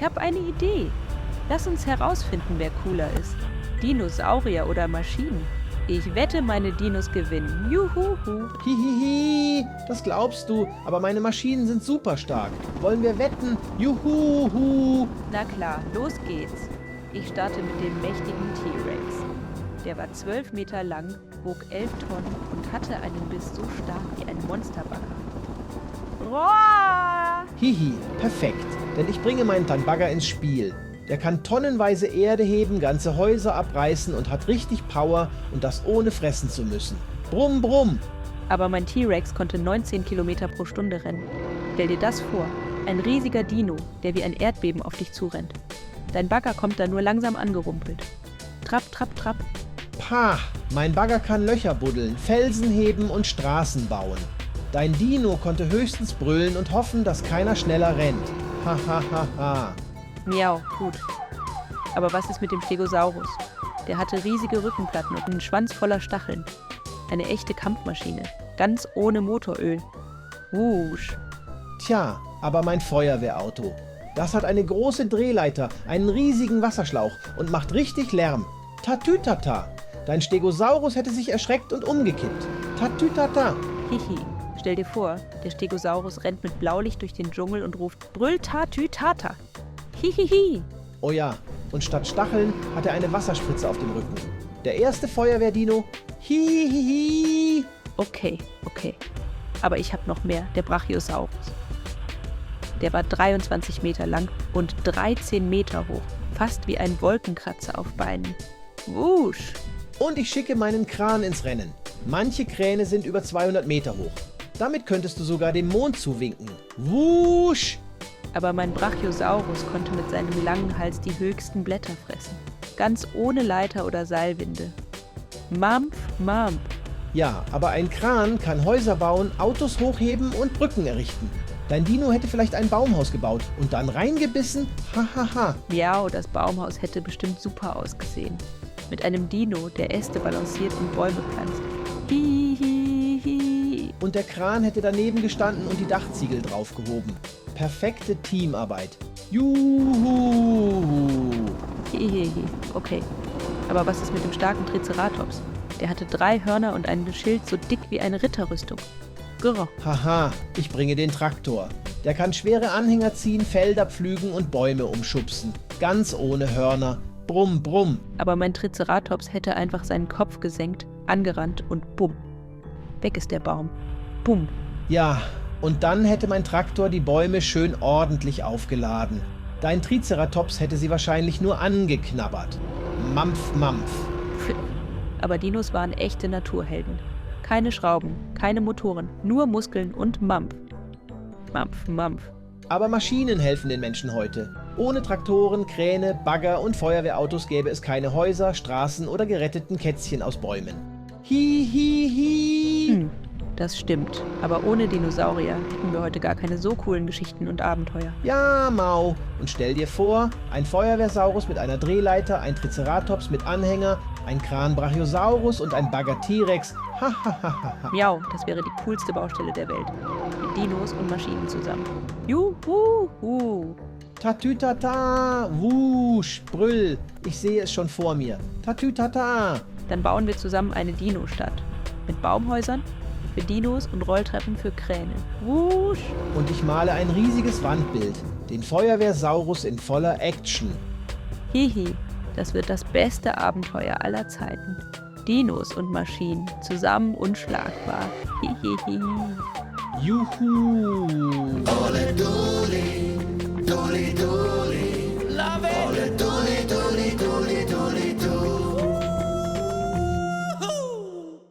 Ich habe eine Idee. Lass uns herausfinden, wer cooler ist. Dinosaurier oder Maschinen. Ich wette, meine Dinos gewinnen. Juhuhu. Hihihi, das glaubst du, aber meine Maschinen sind super stark. Wollen wir wetten? Juhuhu. Na klar, los geht's. Ich starte mit dem mächtigen T-Rex. Der war 12 Meter lang, wog 11 Tonnen und hatte einen Biss so stark wie ein Monsterbagger. Roar! Hihi, perfekt, denn ich bringe meinen Tanbagger ins Spiel. Der kann tonnenweise Erde heben, ganze Häuser abreißen und hat richtig Power und das ohne fressen zu müssen. Brumm, brumm. Aber mein T-Rex konnte 19 Kilometer pro Stunde rennen. Stell dir das vor, ein riesiger Dino, der wie ein Erdbeben auf dich zurennt. Dein Bagger kommt da nur langsam angerumpelt. Trapp, trapp, trapp. Pah, mein Bagger kann Löcher buddeln, Felsen heben und Straßen bauen. Dein Dino konnte höchstens brüllen und hoffen, dass keiner schneller rennt. Ha ha ha ha. Miau, gut. Aber was ist mit dem Stegosaurus? Der hatte riesige Rückenplatten und einen Schwanz voller Stacheln. Eine echte Kampfmaschine, ganz ohne Motoröl. Wusch. Tja, aber mein Feuerwehrauto. Das hat eine große Drehleiter, einen riesigen Wasserschlauch und macht richtig Lärm. Tatütata. Dein Stegosaurus hätte sich erschreckt und umgekippt. Tatütata. Hihi. Stell dir vor, der Stegosaurus rennt mit Blaulicht durch den Dschungel und ruft Brüll Tatütata. Hihihi. Oh ja, und statt Stacheln hat er eine Wasserspritze auf dem Rücken. Der erste Feuerwehrdino. Hihihi. Okay. Aber ich habe noch mehr, der Brachiosaurus. Der war 23 Meter lang und 13 Meter hoch. Fast wie ein Wolkenkratzer auf Beinen. Wusch. Und ich schicke meinen Kran ins Rennen. Manche Kräne sind über 200 Meter hoch. Damit könntest du sogar dem Mond zuwinken. Wusch! Aber mein Brachiosaurus konnte mit seinem langen Hals die höchsten Blätter fressen. Ganz ohne Leiter oder Seilwinde. Mampf, mampf. Ja, aber ein Kran kann Häuser bauen, Autos hochheben und Brücken errichten. Dein Dino hätte vielleicht ein Baumhaus gebaut und dann reingebissen. Hahaha. Miau, das Baumhaus hätte bestimmt super ausgesehen. Mit einem Dino, der Äste balanciert und Bäume pflanzt. Hihihi. Und der Kran hätte daneben gestanden und die Dachziegel draufgehoben. Perfekte Teamarbeit. Juhu! Hihihi. Okay. Aber was ist mit dem starken Triceratops? Der hatte 3 Hörner und ein Schild so dick wie eine Ritterrüstung. Grrr. Haha, ich bringe den Traktor. Der kann schwere Anhänger ziehen, Felder pflügen und Bäume umschubsen. Ganz ohne Hörner. Brumm, brumm. Aber mein Triceratops hätte einfach seinen Kopf gesenkt, angerannt und bumm. Weg ist der Baum. Bumm. Ja, und dann hätte mein Traktor die Bäume schön ordentlich aufgeladen. Dein Triceratops hätte sie wahrscheinlich nur angeknabbert. Mampf, mampf. Aber Dinos waren echte Naturhelden. Keine Schrauben, keine Motoren, nur Muskeln und Mampf. Mampf, Mampf. Aber Maschinen helfen den Menschen heute. Ohne Traktoren, Kräne, Bagger und Feuerwehrautos gäbe es keine Häuser, Straßen oder geretteten Kätzchen aus Bäumen. Hi, hi, hi. Das stimmt. Aber ohne Dinosaurier hätten wir heute gar keine so coolen Geschichten und Abenteuer. Ja, Mau. Und stell dir vor, ein Feuerwehrsaurus mit einer Drehleiter, ein Triceratops mit Anhänger, ein Kran Brachiosaurus und ein Bagger T-Rex. Ha. Miau, das wäre die coolste Baustelle der Welt. Mit Dinos und Maschinen zusammen. Juhu. Tatütata, wusch, brüll. Ich sehe es schon vor mir. Tatütata. Dann bauen wir zusammen eine Dino-Stadt. Mit Baumhäusern für Dinos und Rolltreppen für Kräne. Wusch. Und ich male ein riesiges Wandbild. Den Feuerwehrsaurus in voller Action. Hihi, das wird das beste Abenteuer aller Zeiten. Dinos und Maschinen, zusammen unschlagbar. Hihihi. Juhu. Ole dole, dole dole.